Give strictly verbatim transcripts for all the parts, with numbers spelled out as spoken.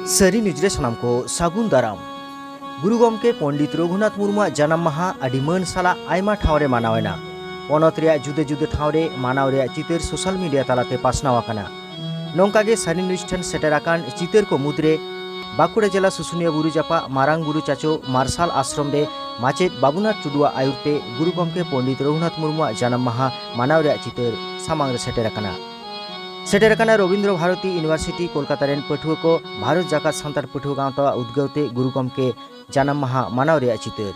ᱥᱟᱹᱨᱤ ᱱᱤᱭᱩᱡᱽ ᱨᱮ ᱥᱟᱱᱟᱢ ᱠᱚ ᱥᱟᱹᱜᱩᱱ ᱫᱟᱨᱟᱢ᱾ ᱜᱩᱨᱩ ᱜᱚᱢᱠᱮ ᱯᱚᱱᱰᱤᱛ ᱨᱚᱜᱷᱩᱱᱟᱛᱷ ᱢᱩᱨᱢᱩᱣᱟᱜ ᱡᱟᱱᱟᱢ ᱢᱟᱦᱟ ᱟᱹᱰᱤ ᱢᱟᱹᱱ ᱥᱟᱞᱟᱜ ᱟᱭᱢᱟ ᱴᱷᱟᱶ ᱨᱮ ᱢᱟᱱᱟᱣ ᱮᱱᱟ᱾ ᱯᱚᱱᱚᱛ ᱨᱮᱭᱟᱜ ᱡᱩᱫᱟᱹ ᱡᱩᱫᱟᱹ ᱴᱷᱟᱶ ᱨᱮ ᱢᱟᱱᱟᱣ ᱨᱮᱭᱟᱜ ᱪᱤᱛᱟᱹᱨ ᱥᱳᱥᱟᱞ ᱢᱤᱰᱤᱭᱟ ᱛᱟᱞᱟᱛᱮ ᱯᱟᱥᱱᱟᱣ ᱟᱠᱟᱱᱟ᱾ ᱱᱚᱝᱠᱟ ᱜᱮ ᱥᱟᱹᱨᱤ ᱱᱤᱭᱩᱡᱽ ᱴᱷᱮᱱ ᱥᱮᱴᱮᱨ ᱟᱠᱟᱱ ᱪᱤᱛᱟᱹᱨ ᱠᱚ ᱢᱩᱫᱽᱨᱮ ᱵᱟᱸᱠᱩᱲᱟ ᱡᱮᱞᱟ ᱥᱩᱥᱩᱱᱤᱭᱟᱹ ᱵᱩᱨᱩ ᱡᱟᱯᱟᱜ ᱢᱟᱨᱟᱝ ᱵᱩᱨᱩ ᱪᱟᱪᱳ ᱢᱟᱨᱥᱟᱞ ᱟᱥᱨᱚᱢ ᱨᱮ ᱢᱟᱪᱮᱛ ᱵᱟᱵᱩᱱᱟᱛᱷ ᱴᱩᱰᱩᱣᱟᱜ ᱟᱭᱩᱨ ᱛᱮ ᱜᱩᱨᱩ ᱜᱚᱢᱠᱮ ᱯᱚᱱᱰᱤᱛ ᱨᱚᱜᱷᱩᱱᱟᱛᱷ ᱢᱩᱨᱢᱩᱣᱟᱜ ᱡᱟᱱᱟᱢ ᱢᱟᱦᱟ ᱢᱟᱱᱟᱣ ᱨᱮᱭᱟᱜ ᱪᱤᱛᱟᱹᱨ ᱥᱟᱢᱟᱝ ᱨᱮ ᱥᱮᱴᱮᱨ ᱟᱠᱟᱱᱟ᱾ ᱥᱮᱴᱮᱨ ᱟᱠᱟᱱᱟ ᱨᱚᱵᱤᱱᱫᱨᱚ ᱵᱷᱟᱨᱚᱛᱤ ᱤᱭᱩᱱᱤᱵᱷᱟᱨᱥᱤᱴᱤ ᱠᱳᱞᱠᱟᱛᱟ ᱨᱮᱱ ᱯᱟᱹᱴᱷᱩᱣᱟᱹ ᱠᱚ ᱵᱷᱟᱨᱚᱛ ᱡᱟᱠᱟᱛ ᱥᱟᱱᱛᱟᱲ ᱯᱟᱹᱴᱷᱩᱣᱟᱹ ᱜᱟᱶᱛᱟᱣᱟᱜ ᱩᱫᱽᱜᱟᱹᱣ ᱛᱮ ᱜᱩᱨᱩ ᱜᱚᱢᱠᱮ ᱡᱟᱱᱟᱢ ᱢᱟᱦᱟ ᱢᱟᱱᱟᱣ ᱨᱮᱭᱟᱜ ᱪᱤᱛᱟᱹᱨ᱾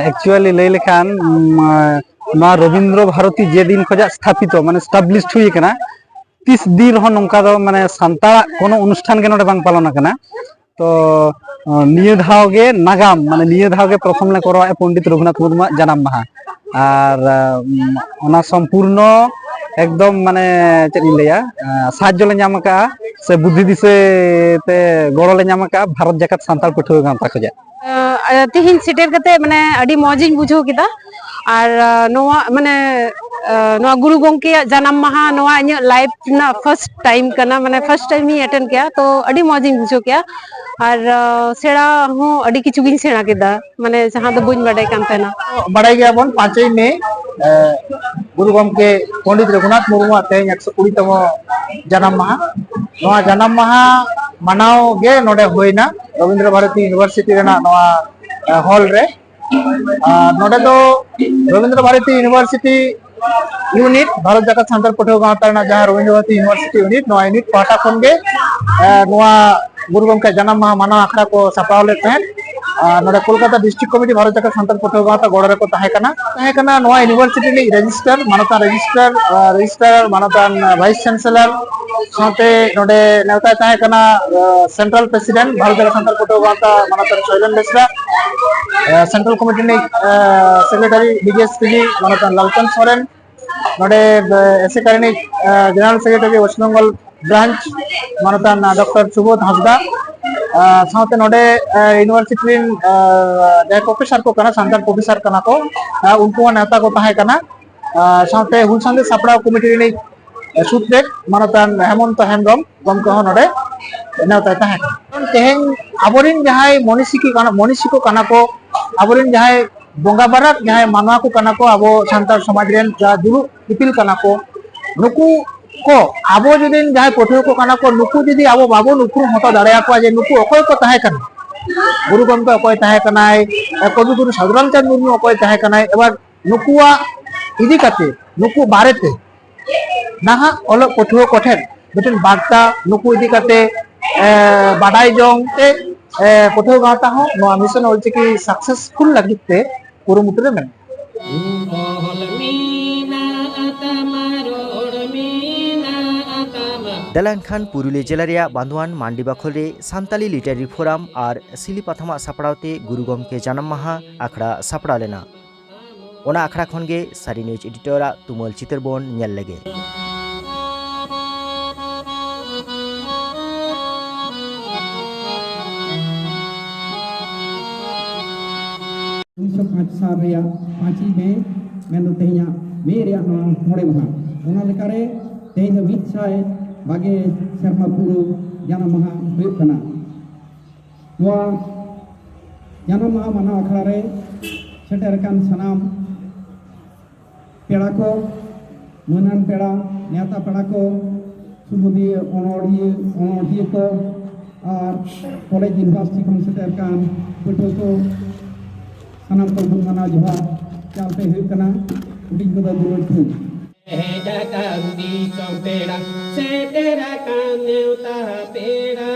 ᱮᱠᱪᱩᱭᱟᱞᱤ ᱞᱟᱹᱭ ᱞᱮᱠᱷᱟᱱ, ᱩᱢ, ᱱᱚᱣᱟ ᱨᱚᱵᱤᱱᱫᱨᱚ ᱵᱷᱟᱨᱚᱛᱤ ᱡᱮᱫᱤᱱ ᱠᱷᱚᱱᱟᱜ ᱥᱛᱷᱟᱯᱤᱛᱚ, ᱢᱟᱱᱮ ᱮᱥᱴᱟᱵᱞᱤᱥᱰ ᱦᱩᱭ ᱟᱠᱟᱱᱟ, ᱛᱤᱥ ᱫᱤᱱ ᱨᱮᱦᱚᱸ ᱱᱚᱝᱠᱟ ᱫᱚ, ᱢᱟᱱᱮ, ᱥᱟᱱᱛᱟᱲᱟᱜ ᱠᱳᱱᱳ ᱚᱱᱩᱥᱴᱷᱟᱱ ᱜᱮ ᱱᱚᱰᱮ ᱵᱟᱝ ᱯᱟᱞᱚᱱ ᱟᱠᱟᱱᱟ᱾ ᱛᱚ, ᱱᱤᱭᱟᱹ ᱫᱷᱟᱣ ᱜᱮ ᱱᱟᱜᱟᱢ, ᱢᱟᱱᱮ, ᱱᱤᱭᱟᱹ ᱫᱷᱟᱣ ᱜᱮ ᱯᱨᱚᱛᱷᱚᱢ ᱞᱮ ᱠᱚᱨᱟᱣᱮᱫᱼᱟ ᱯᱚᱱᱰᱤᱛ ᱨᱚᱜᱷᱩᱱᱟᱛᱷ ᱢᱩᱨᱢᱩᱣᱟᱜ ᱡᱟᱱᱟᱢ ᱢᱟᱦᱟ᱾ ᱟᱨ, ᱩᱢ, ᱚᱱᱟ ᱥᱚᱢᱯᱩᱨᱱᱚ ᱮᱠᱫᱚᱢ, ᱢᱟᱱᱮ, ᱪᱮᱫ ᱤᱧ ᱞᱟᱹᱭᱟ, ᱟᱸ, ᱥᱟᱦᱟᱡᱽᱡᱚ ᱞᱮ ᱧᱟᱢ ᱟᱠᱟᱫᱼᱟ ᱥᱮ ᱵᱩᱫᱽᱫᱷᱤ ᱫᱤᱥᱟᱹ ᱛᱮ ᱜᱚᱲᱚ ᱞᱮ ᱧᱟᱢ ᱟᱠᱟᱫᱼᱟ ᱵᱷᱟᱨᱚᱛ ᱡᱟᱠᱟᱛ ᱥᱟᱱᱛᱟᱲ ᱯᱟᱹᱴᱷᱩᱣᱟᱹ ᱜᱟᱶᱛᱟ ᱠᱷᱚᱱᱟᱜ᱾ ᱟᱸ, ᱛᱤᱦᱤᱧ ᱥᱮᱴᱮᱨ ᱠᱟᱛᱮ, ᱢᱟᱱᱮ, ᱟᱹᱰᱤ ᱢᱚᱡᱽ ᱤᱧ ᱵᱩᱡᱷᱟᱹᱣ ᱠᱮᱫᱟ᱾ ᱟᱨ, ᱟᱸ, ᱱᱚᱣᱟ, ᱢᱟᱱᱮ, ᱟᱸ, ᱱᱚᱣᱟ ᱜᱩᱨᱩ ᱜᱚᱢᱠᱮᱭᱟᱜ ᱡᱟᱱᱟᱢ ᱢᱟᱦᱟ, ᱱᱚᱣᱟ ᱤᱧᱟᱹᱜ ᱞᱟᱭᱤᱯᱷ ᱨᱮᱱᱟᱜ ᱯᱷᱟᱥᱴ ᱴᱟᱭᱤᱢ ᱠᱟᱱᱟ, ᱢᱟᱱᱮ, ᱯᱷᱟᱥᱴ ᱴᱟᱭᱤᱢ ᱤᱧ ᱮᱴᱮᱱᱰ ᱠᱮᱜᱼᱟ, ᱛᱚ ᱟᱹᱰᱤ ᱢᱚᱡᱽ ᱤᱧ ᱵᱩᱡᱷᱟᱹᱣ ᱠᱮᱜᱼᱟ᱾ ᱟᱨ, ᱟᱸ, ᱥᱮᱬᱟ ᱦᱚᱸ ᱟᱹᱰᱤ ᱠᱤᱪᱷᱩ ᱜᱤᱧ ᱥᱮᱬᱟ ᱠᱮᱫᱟ, ᱢᱟᱱᱮ, ᱡᱟᱦᱟᱸ ᱫᱚ ᱵᱟᱹᱧ ᱵᱟᱰᱟᱭ ᱠᱟᱱ ᱛᱟᱦᱮᱱᱟ᱾ ᱵᱟᱲᱟᱭ ᱜᱮᱭᱟᱵᱚᱱ, ᱯᱟᱸᱪᱚᱭ ᱢᱮ, ᱮ, ᱜᱩᱨᱩ ᱜᱚᱢᱠᱮ ᱯᱚᱱᱰᱤᱛ ᱨᱚᱜᱷᱩᱱᱟᱛᱷ ᱢᱩᱨᱢᱩᱣᱟᱜ ᱛᱮᱦᱮᱧ ᱮᱠᱥᱚ ᱠᱩᱲᱤ ᱛᱚᱢᱚ ᱡᱟᱱᱟᱢ ᱢᱟᱦᱟ᱾ ᱱᱚᱣᱟ ᱡᱟᱱᱟᱢ ᱢᱟᱦᱟ ᱢᱟᱱᱟᱣ ᱜᱮ ᱱᱚᱰᱮ ᱦᱩᱭᱱᱟ ᱨᱚᱵᱤᱱᱫᱨᱚ ᱵᱷᱟᱨᱚᱛᱤ ᱤᱭᱩᱱᱤᱵᱷᱟᱨᱥᱤᱴᱤ ᱨᱮᱱᱟᱜ ᱱᱚᱣᱟ, ᱮ, ᱦᱚᱞ ᱨᱮ᱾ ᱟᱨ ᱱᱚᱰᱮ ᱫᱚ ᱨᱚᱵᱤᱱᱫᱨᱚ ᱵᱷᱟᱨᱚᱛᱤ ᱤᱭᱩᱱᱤᱵᱷᱟᱨᱥᱤᱴᱤ ᱤᱭᱩᱱᱤᱴ, ᱵᱷᱟᱨᱚᱛ ᱡᱟᱠᱟᱛ ᱥᱟᱱᱛᱟᱲ ᱯᱟᱹᱴᱷᱩᱣᱟᱹ ᱜᱟᱶᱛᱟ ᱨᱮᱱᱟᱜ ᱡᱟᱦᱟᱸ ᱨᱚᱵᱤᱱᱫᱨᱚ ᱵᱷᱟᱨᱚᱛᱤ ᱤᱭᱩᱱᱤᱵᱷᱟᱨᱥᱤᱴᱤ ᱤᱭᱩᱱᱤᱴ, ᱱᱚᱣᱟ ᱤᱭᱩᱱᱤᱴ ᱯᱟᱦᱴᱟ ᱠᱷᱚᱱ ᱜᱮ, ᱮ, ᱱᱚᱣᱟ ᱜᱩᱨᱩ ᱜᱚᱢᱠᱮ ᱡᱟᱱᱟᱢ ᱢᱟᱦᱟ ᱢᱟᱱᱟᱣ ᱟᱠᱷᱲᱟ ᱠᱚ ᱥᱟᱯᱲᱟᱣ ᱞᱮᱫ ᱛᱟᱦᱮᱸᱫ᱾ ᱟᱨ ᱱᱚᱰᱮ ᱠᱳᱞᱠᱟᱛᱟ ᱰᱤᱥᱴᱨᱤᱠᱴ ᱠᱚᱢᱤᱴᱤ ᱵᱷᱟᱨᱚᱛ ᱡᱟᱠᱟᱛ ᱥᱟᱱᱛᱟᱲ ᱯᱟᱹᱴᱷᱩᱣᱟᱹ ᱜᱟᱶᱛᱟ ᱜᱚᱲᱚ ᱨᱮᱠᱚ ᱛᱟᱦᱮᱸ ᱠᱟᱱᱟ᱾ ᱛᱟᱦᱮᱸ ᱠᱟᱱᱟ ᱱᱚᱣᱟ ᱤᱭᱩᱱᱤᱵᱷᱟᱨᱥᱤᱴᱤ ᱨᱤᱱᱤᱡ ᱨᱮᱡᱤᱥᱴᱟᱨ, ᱢᱟᱱᱚᱛᱟᱱ ᱨᱮᱡᱤᱥᱴᱟᱨ, ᱢᱟᱱᱚᱛᱟᱱ ᱵᱷᱟᱭᱤᱥ ᱪᱟᱱᱥᱮᱞᱚᱨ, ᱥᱟᱶᱛᱮ ᱱᱚᱰᱮ ᱱᱮᱣᱛᱟᱭ ᱛᱟᱦᱮᱸ ᱠᱟᱱᱟ ᱥᱮᱱᱴᱨᱟᱞ ᱯᱨᱮᱥᱤᱰᱮᱱᱴ ᱵᱷᱟᱨᱚᱛ ᱡᱟᱠᱟᱛ ᱥᱟᱱᱛᱟᱲ ᱯᱟᱹᱴᱷᱩᱣᱟᱹ ᱜᱟᱶᱛᱟ ᱢᱟᱱᱚᱛᱟᱱ ᱥᱚᱭᱞᱮᱱ ᱵᱮᱥᱨᱟ, ᱥᱮᱱᱴᱨᱟᱞ ᱠᱚᱢᱤᱴᱤ ᱨᱤᱱᱤᱡ ᱥᱮᱠᱨᱮᱴᱟᱨᱤ ᱰᱤᱡᱮᱥ ᱯᱤᱡᱤ ᱢᱟᱱᱚᱛᱟᱱ ᱞᱟᱞᱪᱟᱸᱫᱽ ᱥᱚᱨᱮᱱ, ᱱᱚᱰᱮ ᱮᱥᱮᱠᱟ ᱨᱤᱱᱤᱡ general secretary West Bengal branch ᱢᱟᱱᱚᱛᱟᱱ ᱰᱚᱠᱴᱚᱨ ᱥᱩᱵᱳᱫᱷ ᱦᱟᱸᱥᱫᱟ, ᱥᱟᱶᱛᱮ ᱱᱚᱰᱮ ᱤᱭᱩᱱᱤᱵᱷᱟᱨᱥᱤᱴᱤ ᱨᱮᱱ ᱡᱟᱦᱟᱸᱭ ᱯᱨᱚᱯᱷᱮᱥᱟᱨ ᱠᱚ ᱠᱟᱱᱟ, ᱥᱟᱱᱛᱟᱲ ᱯᱨᱚᱯᱷᱮᱥᱟᱨ ᱠᱟᱱᱟ ᱠᱚ, ᱩᱱᱠᱩ ᱦᱚᱸ ᱱᱮᱣᱛᱟ ᱠᱚ ᱛᱟᱦᱮᱸ ᱠᱟᱱᱟ᱾ ᱥᱟᱶᱛᱮ ᱦᱩᱞ ᱥᱟᱸᱫᱮᱥ ᱥᱟᱯᱲᱟᱣ ᱠᱚᱢᱤᱴᱤ ᱨᱤᱱᱤᱡ ᱥᱩᱛᱨᱮᱛ ᱢᱟᱱᱚᱛᱟᱱ ᱦᱮᱢᱚᱱᱛᱚ ᱦᱮᱢᱵᱨᱚᱢ ᱜᱚᱢᱠᱮ ᱦᱚᱸ ᱱᱚᱰᱮ ᱱᱮᱣᱛᱟᱭ ᱛᱟᱦᱮᱸ ᱠᱟᱱᱟ᱾ ᱛᱮᱦᱮᱧ ᱟᱵᱚᱨᱮᱱ ᱡᱟᱦᱟᱸᱭ ᱢᱚᱱᱤᱥᱤᱠᱤ ᱠᱟᱱᱟ, ᱢᱚᱱᱤᱥᱤ ᱠᱚ ᱠᱟᱱᱟ ᱠᱚ, ᱟᱵᱚᱨᱮᱱ ᱡᱟᱦᱟᱸᱭ ᱵᱚᱸᱜᱟ ᱵᱟᱨᱟᱜ ᱡᱟᱦᱟᱸᱭ ᱢᱟᱱᱣᱟ ᱠᱚ ᱠᱟᱱᱟ ᱠᱚ, ᱟᱵᱚ ᱥᱟᱱᱛᱟᱲ ᱥᱚᱢᱟᱡᱽ ᱨᱮᱱ ᱡᱟ ᱫᱩᱲᱩᱵ ᱤᱯᱤᱞ ᱠᱟᱱᱟ ᱠᱚ, ᱱᱩᱠᱩ ᱠᱚ ᱟᱵᱚ ᱡᱩᱫᱤ ᱡᱟᱦᱟᱸᱭ ᱯᱟᱹᱴᱷᱩᱣᱟᱹ ᱠᱚ ᱠᱟᱱᱟ ᱠᱚ, ᱱᱩᱠᱩ ᱡᱩᱫᱤ ᱟᱵᱚ ᱵᱟᱵᱚᱱ ᱩᱯᱨᱩᱢ ᱦᱚᱪᱚ ᱫᱟᱲᱮᱭᱟᱠᱚᱣᱟ ᱡᱮ ᱱᱩᱠᱩ ᱚᱠᱚᱭ ᱠᱚ ᱛᱟᱦᱮᱸ ᱠᱟᱱᱟ, ᱜᱩᱨᱩ ᱜᱚᱢᱠᱮ ᱚᱠᱚᱭ ᱛᱟᱦᱮᱸ ᱠᱟᱱᱟᱭ, ᱠᱚᱵᱤ ᱜᱩᱨᱩ ᱥᱟᱫᱷᱩ ᱨᱟᱢᱪᱟᱸᱫᱽ ᱢᱩᱨᱢᱩ ᱚᱠᱚᱭ ᱛᱟᱦᱮᱸ ᱠᱟᱱᱟᱭ, ᱮᱵᱟᱨ ᱱᱩᱠᱩᱣᱟᱜ ᱤᱫᱤ ᱠᱟᱛᱮ, ᱱᱩᱠᱩ ᱵᱟᱨᱮᱛᱮ ᱱᱟᱦᱟᱜ ᱚᱞᱚᱜ ᱯᱟᱹᱴᱷᱩᱣᱟᱹ ᱠᱚᱴᱷᱮᱱ ᱢᱤᱫᱴᱮᱱ ᱵᱟᱨᱛᱟ ᱱᱩᱠᱩ ᱤᱫᱤ ᱠᱟᱛᱮ, ᱮ, ᱵᱟᱰᱟᱭ ᱡᱚᱝ ᱛᱮ, ᱮ, ᱯᱟᱹᱴᱷᱩᱣᱟᱹ ᱜᱟᱶᱛᱟ ᱦᱚᱸ ᱱᱚᱣᱟ ᱢᱤᱥᱚᱱ ᱚᱞᱪᱤᱠᱤ ᱥᱟᱠᱥᱮᱥᱯᱷᱩᱞ ᱞᱟᱹᱜᱤᱫ ᱛᱮ ᱠᱩᱨᱩᱢᱩᱴᱩ ᱨᱮ ᱢᱮᱱᱟᱜᱼᱟ᱾ ᱫᱮᱞᱟ ᱮᱱᱠᱷᱟᱱ ᱯᱩᱨᱩᱞᱤᱭᱟᱹ ᱡᱮᱞᱟ ᱨᱮᱭᱟᱜ ᱵᱟᱱᱫᱳᱣᱟᱱ ᱢᱟᱱᱰᱤ ᱵᱟᱠᱷᱳᱞ ᱨᱮ ᱥᱟᱱᱛᱟᱞᱤ ᱞᱤᱴᱟᱨᱟᱨᱤ ᱯᱷᱳᱨᱟᱢ ᱟᱨ ᱥᱤᱞᱤ ᱯᱟᱛᱷᱟᱢᱟᱜ ᱥᱟᱯᱲᱟᱣ ᱛᱮ ᱜᱩᱨᱩ ᱜᱚᱢᱠᱮ ᱡᱟᱱᱟᱢ ᱢᱟᱦᱟ ᱟᱠᱷᱲᱟ ᱥᱟᱯᱲᱟᱣ ᱞᱮᱱᱟ᱾ ᱚᱱᱟ ᱟᱠᱷᱲᱟ ᱠᱷᱚᱱ ᱜᱮ ᱥᱟᱹᱨᱤ ᱱᱤᱭᱩᱡᱽ ᱮᱰᱤᱴᱚᱨᱟᱜ ᱛᱩᱢᱟᱹᱞ ᱪᱤᱛᱟᱹᱨ ᱵᱚᱱ ᱧᱮᱞ ᱞᱮᱜᱮ᱾ ᱩᱱᱤᱥᱥᱚ ᱯᱟᱸᱪ ᱥᱟᱞ ᱨᱮᱭᱟᱜ ᱯᱟᱸᱪᱮᱭ ᱢᱮ, ᱢᱮᱱᱫᱚ ᱛᱮᱦᱮᱧᱟᱜ ᱢᱮ ᱨᱮᱭᱟᱜ ᱱᱚᱣᱟ ᱢᱚᱬᱮ ᱢᱟᱦᱟ, ᱚᱱᱟ ᱞᱮᱠᱟᱨᱮ ᱛᱮᱦᱮᱧ ᱫᱚ ᱢᱤᱫ ᱥᱟᱭ ᱵᱟᱜᱮ ᱥᱮᱨᱢᱟ ᱯᱩᱨᱟᱹᱣ ᱡᱟᱱᱟᱢ ᱢᱟᱦᱟ ᱦᱩᱭᱩᱜ ᱠᱟᱱᱟ᱾ ᱱᱚᱣᱟ ᱡᱟᱱᱟᱢ ᱢᱟᱦᱟ ᱢᱟᱱᱟᱣ ᱟᱠᱷᱲᱟ ᱨᱮ ᱥᱮᱴᱮᱨ ᱟᱠᱟᱱ ᱥᱟᱱᱟᱢ ᱯᱮᱲᱟ ᱠᱚ, ᱢᱟᱹᱱᱟᱱ ᱯᱮᱲᱟ, ᱱᱮᱣᱛᱟ ᱯᱮᱲᱟ ᱠᱚ, ᱥᱩᱵᱩᱫᱷᱤᱭᱟᱹ ᱚᱱᱚᱲᱦᱤᱭᱟᱹ, ᱚᱱᱚᱲᱦᱤᱭᱟᱹ ᱠᱚ ᱟᱨ ᱠᱚᱞᱮᱡᱽ ᱤᱭᱩᱱᱤᱵᱷᱟᱨᱥᱤᱴᱤ ᱠᱷᱚᱱ ᱥᱮᱴᱮᱨ ᱟᱠᱟᱱ ᱯᱟᱹᱴᱷᱩᱣᱟᱹ ᱠᱚ, ᱥᱟᱱᱟᱢ ᱠᱚ ᱜᱩᱱ ᱢᱟᱱᱟᱣ ᱡᱚᱦᱟᱨ᱾ ᱪᱟᱞᱛᱮ ᱦᱩᱭᱩᱜ ᱠᱟᱱᱟ, ᱦᱩᱰᱤᱧ ᱠᱚᱫᱚ ᱜᱩᱨᱩ ᱴᱷᱩ᱾ ᱦᱮᱡ ᱟᱠᱟᱱ ᱫᱤᱥᱚᱢ ᱯᱮᱲᱟ, ᱥᱮᱴᱮᱨ ᱟᱠᱟᱱ ᱱᱮᱣᱛᱟ ᱯᱮᱲᱟ᱾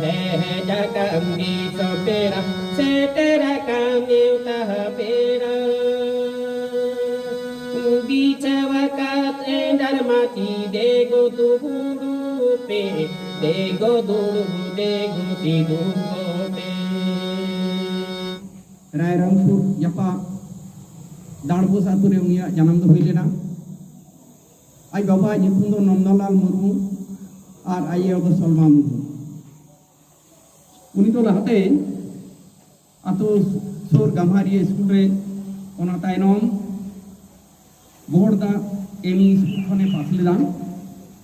ᱦᱮᱡ ᱟᱠᱟᱱ ᱫᱤᱥᱚᱢ ᱯᱮᱲᱟ, ᱥᱮᱴᱮᱨ ᱟᱠᱟᱱ ᱱᱮᱣᱛᱟ ᱯᱮᱲᱟ᱾ ᱵᱤᱪᱷᱟᱹᱣ ᱟᱠᱟᱫ ᱮᱸᱰᱟᱨ ᱢᱟᱹᱪᱤ, ᱫᱮᱜᱚ ᱫᱩᱲᱩᱵ ᱯᱮ, ᱫᱮᱜᱚ ᱫᱩᱲᱩᱵ, ᱫᱮᱜᱚ ᱥᱤᱫᱩ ᱠᱚᱴᱮ᱾ ᱨᱟᱭᱨᱚᱝᱯᱩᱨ ᱡᱟᱯᱟᱜ ᱫᱟᱲᱵᱩᱥ ᱟᱛᱳ ᱨᱮ ᱩᱱᱤᱭᱟᱜ ᱡᱟᱱᱟᱢ ᱫᱚ ᱦᱩᱭ ᱞᱮᱱᱟ᱾ ᱟᱡ ᱵᱟᱵᱟᱣᱟᱜ ᱧᱩᱛᱩᱢ ᱫᱚ ᱱᱚᱱᱫᱚᱞᱟᱞ ᱢᱩᱨᱢᱩ ᱟᱨ ᱟᱡ ᱟᱭᱳ ᱫᱚ ᱥᱚᱞᱢᱟ ᱢᱩᱨᱢᱩ᱾ ᱩᱱᱤ ᱫᱚ ᱞᱟᱦᱟᱛᱮ ᱟᱛᱳ ᱥᱩᱨ ᱜᱟᱢᱦᱟᱨᱤᱭᱟᱹ ᱥᱠᱩᱞ ᱨᱮ, ᱚᱱᱟ ᱛᱟᱭᱱᱚᱢ ᱵᱚᱦᱚᱲᱫᱟ ᱮᱢ ᱤ ᱥᱠᱩᱞ ᱠᱷᱚᱱᱮ ᱯᱟᱥ ᱞᱮᱫᱟ᱾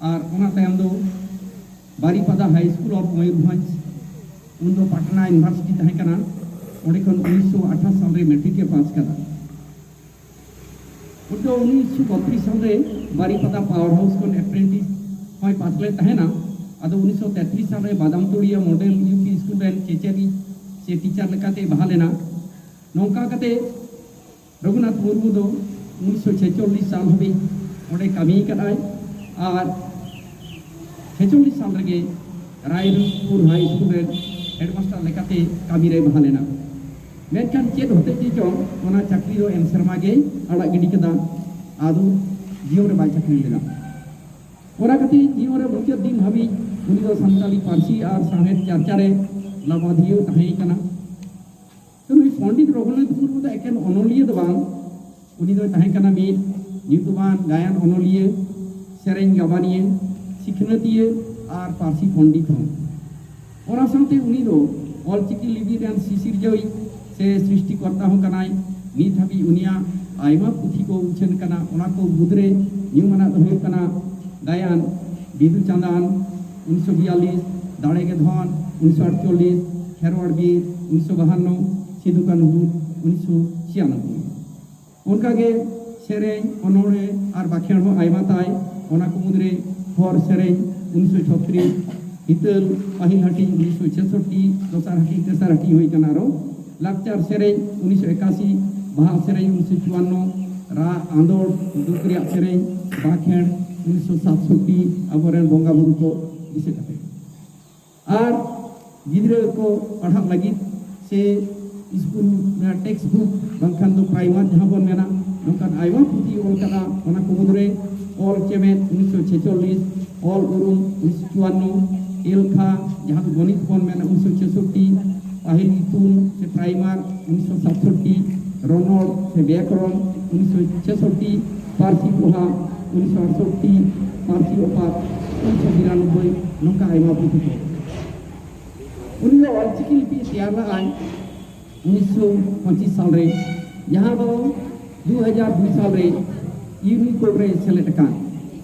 ᱟᱨ ᱚᱱᱟ ᱛᱟᱭᱚᱢ ᱫᱚ ᱵᱟᱨᱤᱯᱟᱫᱟ ᱦᱟᱭ ᱥᱠᱩᱞ ᱚᱯᱷ ᱢᱚᱭᱩᱨᱵᱷᱚᱸᱡᱽ, ᱩᱱᱫᱚ ᱯᱟᱴᱱᱟ ᱤᱭᱩᱱᱤᱵᱷᱟᱨᱥᱤᱴᱤ ᱛᱟᱦᱮᱸ ᱠᱟᱱᱟ, ᱚᱸᱰᱮ ᱠᱷᱚᱱ ᱩᱱᱤᱥᱥᱚ ᱟᱴᱷᱟᱥ ᱥᱟᱞ ᱨᱮ ᱢᱮᱴᱨᱤᱠ ᱮ ᱯᱟᱥ ᱠᱟᱫᱟ᱾ ᱩᱱᱤ ᱫᱚ ᱩᱱᱤᱥᱥᱚ ᱵᱚᱛᱨᱤᱥ ᱥᱟᱞ ᱨᱮ ᱵᱟᱨᱤᱯᱟᱫᱟ ᱯᱟᱣᱟᱨ ᱦᱟᱣᱩᱥ ᱠᱷᱚᱱ ᱮᱯᱨᱮᱱᱴᱤᱥ ᱦᱚᱸᱭ ᱯᱟᱥ ᱞᱮᱫ ᱛᱟᱦᱮᱱᱟ᱾ ᱟᱫᱚ ᱩᱱᱤᱥᱥᱚ ᱛᱮᱛᱨᱤᱥ ᱥᱟᱞ ᱨᱮ ᱵᱟᱫᱟᱢᱛᱩᱲᱤᱭᱟᱹ ᱢᱚᱰᱮᱞ ᱭᱩ ᱯᱤ ᱥᱠᱩᱞ ᱨᱮᱱ ᱠᱮᱪᱟᱹᱨᱤ ᱥᱮ ᱴᱤᱪᱟᱨ ᱞᱮᱠᱟᱛᱮ ᱵᱟᱦᱟᱞ ᱮᱱᱟ᱾ ᱱᱚᱝᱠᱟ ᱠᱟᱛᱮ ᱨᱚᱜᱷᱩᱱᱟᱛᱷ ᱢᱩᱨᱢᱩ ᱫᱚ ᱩᱱᱤᱥᱥᱚ ᱪᱷᱮᱪᱚᱞᱞᱤᱥ ᱥᱟᱞ ᱦᱟᱹᱵᱤᱡ ᱚᱸᱰᱮ ᱠᱟᱹᱢᱤ ᱟᱠᱟᱫᱟᱭ ᱟᱨ ᱪᱷᱮᱪᱚᱞᱞᱤᱥ ᱥᱟᱞ ᱨᱮᱜᱮ ᱨᱟᱭᱨᱚᱝᱯᱩᱨ ᱦᱟᱭ ᱥᱠᱩᱞ ᱨᱮ ᱦᱮᱰᱢᱟᱥᱴᱟᱨ ᱞᱮᱠᱟᱛᱮ ᱠᱟᱹᱢᱤ ᱨᱮᱭ ᱵᱟᱦᱟᱞ ᱮᱱᱟ᱾ ᱢᱮᱱᱠᱷᱟᱱ ᱪᱮᱫ ᱦᱚᱛᱮᱡ ᱛᱮ ᱪᱚᱝ ᱚᱱᱟ ᱪᱟᱹᱠᱨᱤ ᱫᱚ ᱮᱱ ᱥᱮᱨᱢᱟ ᱜᱮᱭ ᱟᱲᱟᱜ ᱜᱤᱰᱤ ᱠᱮᱫᱟ᱾ ᱟᱫᱚ ᱡᱤᱭᱚᱱ ᱨᱮ ᱵᱟᱭ ᱪᱟᱹᱠᱨᱤ ᱞᱮᱫᱟ᱾ ᱚᱱᱟ ᱠᱷᱟᱹᱛᱤᱨ ᱡᱤᱭᱚᱱ ᱨᱮ ᱢᱩᱪᱟᱹᱫ ᱫᱤᱱ ᱦᱟᱹᱵᱤᱡ ᱩᱱᱤ ᱫᱚ ᱥᱟᱱᱛᱟᱲᱤ ᱯᱟᱹᱨᱥᱤ ᱟᱨ ᱥᱟᱶᱦᱮᱫ ᱪᱟᱨᱪᱟ ᱨᱮ ᱞᱟᱵᱟᱫᱷᱤᱭᱟᱹ ᱛᱟᱦᱮᱸ ᱠᱟᱱᱟ᱾ ᱛᱚ ᱱᱩᱭ ᱯᱚᱱᱰᱤᱛ ᱨᱚᱜᱷᱩᱱᱟᱛᱷ ᱢᱩᱨᱢᱩ ᱫᱚ ᱮᱠᱮᱱ ᱚᱱᱚᱞᱤᱭᱟᱹ ᱫᱚ ᱵᱟᱝ, ᱩᱱᱤ ᱫᱚᱭ ᱛᱟᱦᱮᱸ ᱠᱟᱱᱟ ᱢᱤᱫ ᱧᱩᱛᱩᱢᱟᱱ ᱜᱟᱭᱟᱱ ᱚᱱᱚᱞᱤᱭᱟᱹ, ᱥᱮᱨᱮᱧ ᱜᱟᱵᱟᱱᱤᱭᱟᱹ, ᱥᱤᱠᱷᱱᱟᱹᱛᱤᱭᱟᱹ ᱟᱨ ᱯᱟᱹᱨᱥᱤ ᱯᱚᱱᱰᱤᱛ ᱦᱚᱸ᱾ ᱚᱱᱟ ᱥᱟᱶᱛᱮ ᱩᱱᱤ ᱫᱚ ᱚᱞᱪᱤᱠᱤ ᱞᱤᱯᱤ ᱨᱮᱱ ᱥᱤᱥᱤᱨᱡᱟᱹᱣᱤᱡ ᱥᱮ ᱥᱨᱤᱥᱴᱤᱠᱚᱨᱛᱟ ᱦᱚᱸ ᱠᱟᱱᱟᱭ᱾ ᱱᱤᱛ ᱦᱟᱹᱵᱤᱡ ᱩᱱᱤᱭᱟᱜ ᱟᱭᱢᱟ ᱯᱩᱛᱷᱤ ᱠᱚ ᱩᱪᱷᱟᱹᱱ ᱠᱟᱱᱟ᱾ ᱚᱱᱟ ᱠᱚ ᱢᱩᱫᱽᱨᱮ ᱧᱩᱢᱟᱱᱟᱜ ᱫᱚ ᱦᱩᱭᱩᱜ ᱠᱟᱱᱟ ᱜᱟᱭᱟᱱ ᱵᱤᱫᱩ ᱪᱟᱸᱫᱟᱱ ᱩᱱᱤᱥᱥᱚ ᱵᱤᱭᱟᱞᱞᱤᱥ, ᱫᱟᱲᱮ ᱜᱮ ᱫᱷᱚᱱ ᱩᱱᱤᱥᱥᱚ ᱟᱴᱪᱚᱞᱞᱤᱥ, ᱠᱷᱮᱨᱣᱟᱲ ᱵᱤᱨ ᱩᱱᱤᱥᱥᱚ ᱵᱟᱦᱟᱱᱱᱚ, ᱥᱤᱫᱩ ᱠᱟᱹᱱᱦᱩ ᱩᱱᱤᱥᱥᱚ ᱪᱷᱤᱭᱟᱱᱚᱵᱵᱳᱭ᱾ ᱚᱱᱠᱟᱜᱮ ᱥᱮᱨᱮᱧ, ᱚᱱᱚᱬᱦᱮ ᱟᱨ ᱵᱟᱠᱷᱮᱬ ᱦᱚᱸ ᱟᱭᱢᱟ ᱛᱟᱭ᱾ ᱚᱱᱟ ᱠᱚ ᱢᱩᱫᱽᱨᱮ ᱦᱚᱨ ᱥᱮᱨᱮᱧ ᱩᱱᱤᱥᱥᱚ ᱪᱷᱚᱛᱨᱤᱥ, ᱦᱤᱛᱟᱹᱞ ᱯᱟᱹᱦᱤᱞ ᱦᱟᱹᱴᱤᱧ ᱩᱱᱤᱥᱥᱚ ᱪᱷᱮᱥᱚᱴᱴᱤ, ᱫᱚᱥᱟᱨ ᱦᱟᱹᱴᱤᱧ ᱛᱮᱥᱟᱨ ᱦᱟᱹᱴᱤᱧ ᱦᱩᱭ ᱠᱟᱱᱟ᱾ ᱟᱨᱚ ᱞᱟᱠᱪᱟᱨ ᱥᱮᱨᱮᱧ ᱩᱱᱤᱥᱥᱚ ᱮᱠᱟᱥᱤ, ᱵᱟᱦᱟ ᱥᱮᱨᱮᱧ ᱩᱱᱤᱥᱥᱚ ᱪᱩᱣᱟᱱᱱᱚ, ᱨᱟᱜ ᱟᱸᱫᱳᱲ ᱫᱩᱠ ᱨᱮᱭᱟᱜ ᱥᱮᱨᱮᱧ ᱵᱟᱠᱷᱮᱬ ᱩᱱᱤᱥᱥᱚ ᱥᱟᱛᱥᱚᱴᱴᱤ, ᱟᱵᱚᱨᱮᱱ ᱵᱚᱸᱜᱟ ᱵᱩᱨᱩ ᱠᱚ ᱫᱤᱥᱟᱹ ᱠᱟᱛᱮ᱾ ᱟᱨ ᱜᱤᱫᱽᱨᱟᱹ ᱠᱚ ᱯᱟᱲᱦᱟᱜ ᱞᱟᱹᱜᱤᱫ ᱥᱮ ᱥᱠᱩᱞ ᱨᱮᱱᱟᱜ ᱴᱮᱠᱥᱴ ᱵᱩᱠ ᱵᱟᱝᱠᱷᱟᱱ ᱫᱚ ᱯᱨᱟᱭᱢᱟᱨ ᱡᱟᱦᱟᱸ ᱵᱚᱱ ᱢᱮᱱᱟ, ᱱᱚᱝᱠᱟᱱ ᱟᱭᱢᱟ ᱯᱩᱛᱷᱤ ᱚᱞ ᱠᱟᱫᱟ᱾ ᱚᱱᱟ ᱠᱚ ᱢᱩᱫᱽᱨᱮ ᱚᱞ ᱪᱮᱢᱮᱫ ᱩᱱᱤᱥᱥᱚ ᱪᱷᱮᱪᱚᱞᱞᱤᱥ, ᱚᱞ ᱩᱨᱩᱢ ᱩᱱᱤᱥᱥᱚ ᱪᱩᱣᱟᱱᱱᱚ, ᱮᱞᱠᱷᱟ ᱡᱟᱦᱟᱸ ᱫᱚ ᱜᱚᱱᱤᱛ ᱵᱚᱱ ᱢᱮᱱᱟ ᱩᱱᱤᱥᱥᱚ ᱪᱷᱮᱥᱚᱴᱴᱤ, ᱯᱟᱹᱦᱤᱞ ᱤᱛᱩᱱ ᱥᱮ ᱯᱨᱟᱭᱢᱟᱨ ᱩᱱᱤᱥᱥᱚ ᱥᱟᱛᱥᱚᱴᱴᱤ, ᱨᱚᱱᱚᱲ ᱥᱮ ᱵᱮᱠᱨᱚᱱ ᱩᱱᱤᱥᱥᱚ ᱪᱷᱮᱥᱚᱴᱴᱤ, ᱯᱟᱹᱨᱥᱤ ᱯᱚᱦᱟ ᱩᱱᱤᱥᱥᱚ ᱟᱴᱥᱚᱴᱴᱤ, ᱯᱟᱹᱨᱥᱤ ᱚᱯᱟᱛ ᱩᱱᱤᱥᱥᱚ ᱵᱤᱨᱟᱱᱚᱵᱵᱳᱭ, ᱱᱚᱝᱠᱟ ᱟᱭᱢᱟ ᱯᱩᱛᱷᱤ ᱠᱚ᱾ ᱩᱱᱤ ᱫᱚ ᱚᱞᱪᱤᱠᱤ ᱞᱤᱯᱤ ᱛᱮᱭᱟᱨ ᱞᱮᱫᱟᱭ ᱩᱱᱤᱥᱥᱚ ᱯᱚᱸᱪᱤᱥ ᱥᱟᱞ ᱨᱮ, ᱡᱟᱦᱟᱸ ᱫᱚ ᱫᱩ ᱦᱟᱡᱟᱨ ᱫᱩᱭ ᱥᱟᱞ ᱨᱮ ᱤᱭᱩᱱᱤᱠᱳᱰ ᱨᱮ ᱥᱮᱞᱮᱫ ᱟᱠᱟᱱ᱾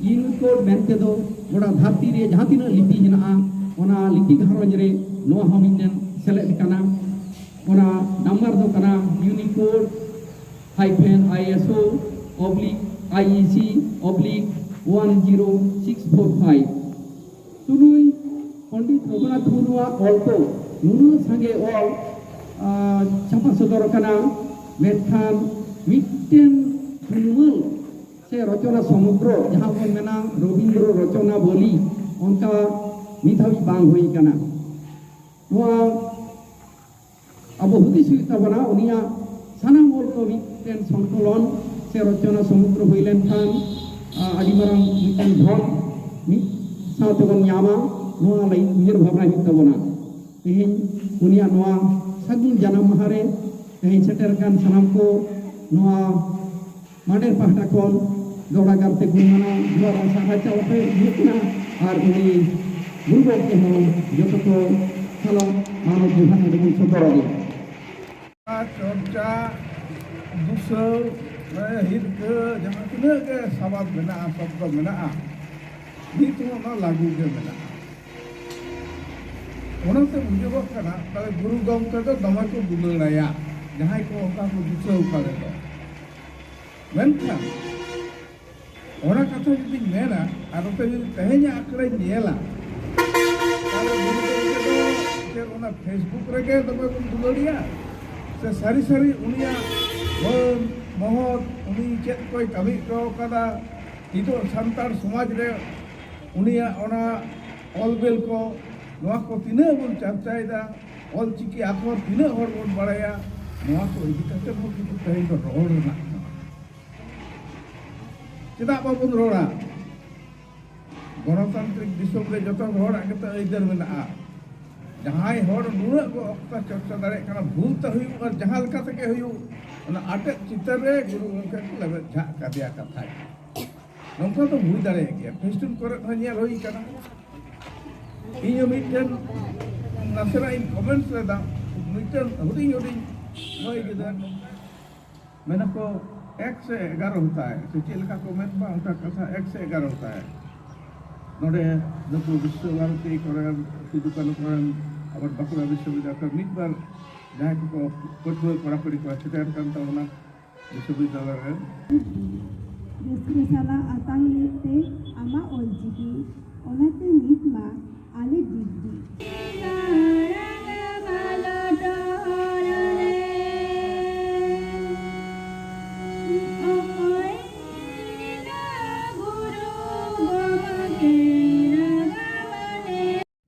ᱤᱭᱩᱱᱤᱠᱳᱰ ᱢᱮᱱᱛᱮ ᱫᱚ ᱜᱚᱴᱟ ᱫᱷᱟᱹᱨᱛᱤ ᱨᱮ ᱡᱟᱦᱟᱸ ᱛᱤᱱᱟᱹᱜ ᱞᱤᱯᱤ ᱦᱮᱱᱟᱜᱼᱟ, ᱚᱱᱟ ᱞᱤᱯᱤ ᱜᱷᱟᱨᱚᱸᱡᱽ ᱨᱮ ᱱᱚᱣᱟ ᱦᱚᱸ ᱢᱤᱫᱴᱮᱱ ᱥᱮᱞᱮᱫ ᱟᱠᱟᱱᱟ᱾ ᱚᱱᱟ ᱱᱟᱢᱵᱟᱨ ᱫᱚ ᱠᱟᱱᱟ Unicode hyphen iso oblique iec oblique one zero six four five᱾ ᱛᱩᱞᱩᱭ ᱯᱚᱱᱰᱤᱛ ᱨᱚᱜᱷᱩᱱᱟᱛᱷ ᱢᱩᱨᱢᱩᱣᱟᱜ ᱚᱞ ᱠᱚ ᱱᱩᱱᱟᱹᱜ ᱥᱟᱸᱜᱮ ᱚᱞ, ᱟ, ᱪᱷᱟᱯᱟ ᱥᱚᱫᱚᱨ ᱟᱠᱟᱱᱟ, ᱢᱮᱱᱠᱷᱟᱱ ᱢᱤᱫᱴᱮᱱ ᱛᱩᱞᱢᱟᱹᱞ ᱥᱮ ᱨᱚᱪᱚᱱᱟ ᱥᱚᱢᱩᱫᱨᱚ, ᱡᱟᱦᱟᱸ ᱵᱚᱱ ᱢᱮᱱᱟ ᱨᱚᱵᱤᱱᱫᱨᱚ ᱨᱚᱪᱚᱱᱟ ᱵᱚᱞᱤ, ᱚᱱᱠᱟ ᱱᱤᱛ ᱦᱟᱹᱵᱤᱡ ᱵᱟᱝ ᱦᱩᱭ ᱟᱠᱟᱱᱟ᱾ ᱱᱚᱣᱟ ᱟᱵᱚ ᱦᱩᱫᱤᱥ ᱦᱩᱭᱩᱜ ᱛᱟᱵᱚᱱᱟ, ᱩᱱᱤᱭᱟᱜ ᱥᱟᱱᱟᱢ ᱚᱞ ᱠᱚ ᱢᱤᱫᱴᱮᱱ ᱥᱚᱝᱠᱚᱞᱚᱱ ᱥᱮ ᱨᱚᱪᱚᱱᱟ ᱥᱚᱢᱩᱫᱨᱚ ᱦᱩᱭ ᱞᱮᱱᱠᱷᱟᱱ, ᱟ, ᱟᱹᱰᱤ ᱢᱟᱨᱟᱝ ᱢᱤᱫᱴᱮᱱ ᱫᱷᱚᱱ ᱢᱤᱫ ᱥᱟᱶ ᱛᱮᱵᱚᱱ ᱧᱟᱢᱟ᱾ ᱱᱚᱣᱟ ᱞᱟᱹᱜᱤᱫ ᱩᱭᱦᱟᱹᱨ ᱵᱷᱟᱵᱽᱱᱟ ᱦᱩᱭᱩᱜ ᱛᱟᱵᱚᱱᱟ᱾ ᱛᱮᱦᱮᱧ ᱩᱱᱤᱭᱟᱜ ᱱᱚᱣᱟ ᱥᱟᱹᱜᱩᱱ ᱡᱟᱱᱟᱢ ᱢᱟᱦᱟ ᱨᱮ ᱛᱮᱦᱮᱧ ᱥᱮᱴᱮᱨ ᱟᱠᱟᱱ ᱥᱟᱱᱟᱢ ᱠᱚ ᱱᱚᱣᱟ ᱢᱟᱰᱮᱨ ᱯᱟᱦᱴᱟ ᱠᱷᱚᱱ ᱫᱚᱦᱲᱟ ᱜᱟᱨᱛᱮ ᱜᱩᱱᱢᱟᱱᱟᱣ ᱡᱚᱦᱟᱨ ᱟᱨ ᱥᱟᱨᱦᱟᱣ ᱪᱟᱞ ᱟᱯᱮ ᱦᱩᱭᱩᱜ ᱠᱟᱱᱟ᱾ ᱟᱨ ᱩᱱᱤ ᱜᱩᱨᱩ ᱜᱚᱢᱠᱮ ᱦᱚᱸ ᱡᱚᱛᱚ ᱠᱚ ᱥᱟᱞᱟᱜ ᱢᱟᱱᱚᱛ ᱡᱚᱦᱟᱨ ᱱᱚᱰᱮ ᱵᱚᱱ ᱥᱚᱫᱚᱨ ᱟᱫᱮᱭᱟ᱾ ᱪᱚᱨᱪᱟ, ᱫᱩᱥᱟᱹᱣ, ᱦᱤᱨᱠᱟᱹ, ᱡᱟᱦᱟᱸ ᱛᱤᱱᱟᱹᱜ ᱜᱮ ᱥᱟᱵᱟᱫ ᱢᱮᱱᱟᱜᱼᱟ, ᱥᱚᱵᱫᱚ ᱢᱮᱱᱟᱜᱼᱟ, ᱱᱤᱛ ᱦᱚᱸ ᱚᱱᱟ ᱞᱟᱹᱜᱩ ᱜᱮ ᱢᱮᱱᱟᱜᱼᱟ᱾ ᱚᱱᱟᱛᱮ ᱵᱩᱡᱷᱟᱹᱜᱚᱜ ᱠᱟᱱᱟ, ᱛᱟᱦᱞᱮ ᱜᱩᱨᱩ ᱜᱚᱢᱠᱮ ᱫᱚ ᱫᱚᱢᱮ ᱠᱚ ᱫᱩᱞᱟᱹᱲᱟᱭᱟ, ᱡᱟᱦᱟᱸᱭ ᱠᱚ ᱚᱱᱠᱟ ᱠᱚ ᱫᱩᱥᱟᱹᱣ ᱠᱟᱫᱮ ᱫᱚ᱾ ᱢᱮᱱᱠᱷᱟᱱ ᱚᱱᱟ ᱠᱟᱛᱷᱟ ᱡᱩᱫᱤᱧ ᱢᱮᱱᱟ, ᱟᱨ ᱱᱚᱛᱮ ᱡᱩᱫᱤ ᱛᱮᱦᱮᱧᱟᱜ ᱟᱠᱷᱲᱟᱧ ᱧᱮᱞᱟ, ᱛᱟᱦᱞᱮ ᱜᱩᱨᱩ ᱜᱚᱢᱠᱮ ᱫᱚ ᱪᱮᱫ ᱚᱱᱟ Facebook ᱨᱮᱜᱮ ᱫᱚᱢᱮ ᱵᱚᱱ ᱫᱩᱞᱟᱹᱲᱤᱭᱟ? ᱥᱮ ᱥᱟᱹᱨᱤ ᱥᱟᱹᱨᱤ ᱩᱱᱤᱭᱟᱜ ᱢᱟᱹᱱ ᱢᱚᱦᱚᱛ, ᱩᱱᱤ ᱪᱮᱫ ᱠᱚᱭ ᱠᱟᱹᱢᱤ ᱦᱚᱴᱚ ᱠᱟᱫᱟ, ᱱᱤᱛᱚᱜ ᱥᱟᱱᱛᱟᱲ ᱥᱚᱢᱟᱡᱽ ᱨᱮ ᱩᱱᱤᱭᱟᱜ ᱚᱱᱟ ᱚᱞ ᱵᱮᱞ ᱠᱚ, ᱱᱚᱣᱟ ᱠᱚ ᱛᱤᱱᱟᱹᱜ ᱵᱚᱱ ᱪᱟᱨᱪᱟᱭᱮᱫᱟ, ᱚᱞ ᱪᱤᱠᱤ ᱟᱠᱷᱚᱨ ᱛᱤᱱᱟᱹᱜ ᱦᱚᱲ ᱵᱚᱱ ᱵᱟᱲᱟᱭᱟ, ᱱᱚᱣᱟ ᱠᱚ ᱤᱫᱤ ᱠᱟᱛᱮ ᱦᱚᱸ ᱠᱤᱱᱛᱩ ᱛᱮᱦᱮᱧ ᱫᱚ ᱨᱚᱲ ᱨᱮᱱᱟᱜ ᱠᱟᱱᱟ᱾ ᱪᱮᱫᱟᱜ ᱵᱟᱵᱚᱱ ᱨᱚᱲᱟ? ᱜᱚᱱᱚᱛᱟᱱᱛᱨᱤᱠ ᱫᱤᱥᱚᱢ ᱨᱮ ᱡᱚᱛᱚ ᱦᱚᱲᱟᱜ ᱜᱮᱛᱚ ᱟᱹᱭᱫᱟᱹᱨ ᱢᱮᱱᱟᱜᱼᱟ᱾ ᱡᱟᱦᱟᱸᱭ ᱦᱚᱲ ᱱᱩᱱᱟᱹᱜ ᱠᱚ ᱚᱠᱛᱟ ᱪᱚᱨᱪᱟ ᱫᱟᱲᱮᱭᱟᱜ ᱠᱟᱱᱟ, ᱵᱷᱩᱞ ᱛᱮ ᱦᱩᱭᱩᱜ ᱟᱨ ᱡᱟᱦᱟᱸ ᱞᱮᱠᱟ ᱛᱮᱜᱮ ᱦᱩᱭᱩᱜ, ᱚᱱᱟ ᱟᱴᱮᱫ ᱪᱤᱛᱟᱹᱨ ᱨᱮ ᱜᱩᱨᱩ ᱜᱚᱢᱠᱮ ᱠᱚ ᱞᱮᱵᱮᱫ ᱡᱷᱟᱜ ᱠᱟᱫᱮᱭᱟ ᱠᱟᱛᱷᱟ᱾ ᱱᱚᱝᱠᱟ ᱫᱚ ᱦᱩᱭ ᱫᱟᱲᱮᱭᱟᱜ ᱜᱮᱭᱟ, Facebook ᱠᱚᱨᱮ ᱦᱚᱸ ᱧᱮᱞ ᱦᱩᱭ ᱠᱟᱱᱟ᱾ ᱤᱧ ᱦᱚᱸ ᱢᱤᱫᱴᱮᱱ ᱱᱟᱥᱮᱱᱟᱜ ᱤᱧ ᱠᱚᱢᱮᱱᱴ ᱞᱮᱫᱟ, ᱢᱤᱫᱴᱮᱱ ᱦᱩᱰᱤᱧ ᱦᱩᱰᱤᱧ ᱢᱟᱹᱭ ᱜᱤᱫᱽᱨᱟᱹ, ᱢᱮᱱᱟᱠᱚ ᱮᱠ ᱥᱮ ᱮᱜᱟᱨᱚ ᱦᱳᱛᱟ ᱦᱟᱭ, ᱥᱮ ᱪᱮᱫ ᱞᱮᱠᱟ ᱠᱚ ᱢᱮᱱ ᱢᱟ, ᱚᱱᱠᱟ ᱠᱟᱛᱷᱟ ᱮᱠ ᱥᱮ ᱮᱜᱟᱨᱚ ᱦᱳᱛᱟ ᱦᱟᱭ᱾ ᱱᱚᱰᱮ ᱱᱩᱠᱩ ᱵᱤᱥᱥᱚ ᱵᱷᱟᱨᱚᱛᱤ ᱠᱚᱨᱮᱱ, ᱥᱤᱫᱩ ᱠᱟᱹᱱᱩ ᱠᱚᱨᱮᱱ, ᱟᱵᱟᱨ ᱵᱟᱸᱠᱩᱲᱟ ᱵᱤᱥᱥᱚᱵᱤᱫᱽᱫᱟᱞᱚᱭ ᱠᱚᱨᱮᱱ ᱢᱤᱫ ᱵᱟᱨ ᱡᱟᱦᱟᱸᱭ ᱠᱚᱠᱚ ᱯᱟᱹᱴᱷᱩᱣᱟᱹ ᱠᱚᱲᱟ ᱠᱩᱲᱤ ᱠᱚ ᱥᱮᱴᱮᱨ ᱠᱟᱱ ᱛᱟᱵᱚᱱᱟ ᱵᱤᱥᱥᱚᱵᱤᱫᱽᱫᱟᱞᱚᱭ ᱨᱮ᱾ ᱨᱟᱹᱥᱠᱟᱹ ᱥᱟᱞᱟᱜ ᱟᱛᱟᱝ ᱞᱮᱫ ᱛᱮ ᱟᱢᱟᱜ ᱚᱞᱪᱤᱠᱤ, ᱚᱱᱟᱛᱮ ᱱᱤᱛ ᱢᱟ ᱟᱞᱮ ᱰᱤᱜᱽ ᱰᱤᱜᱽ᱾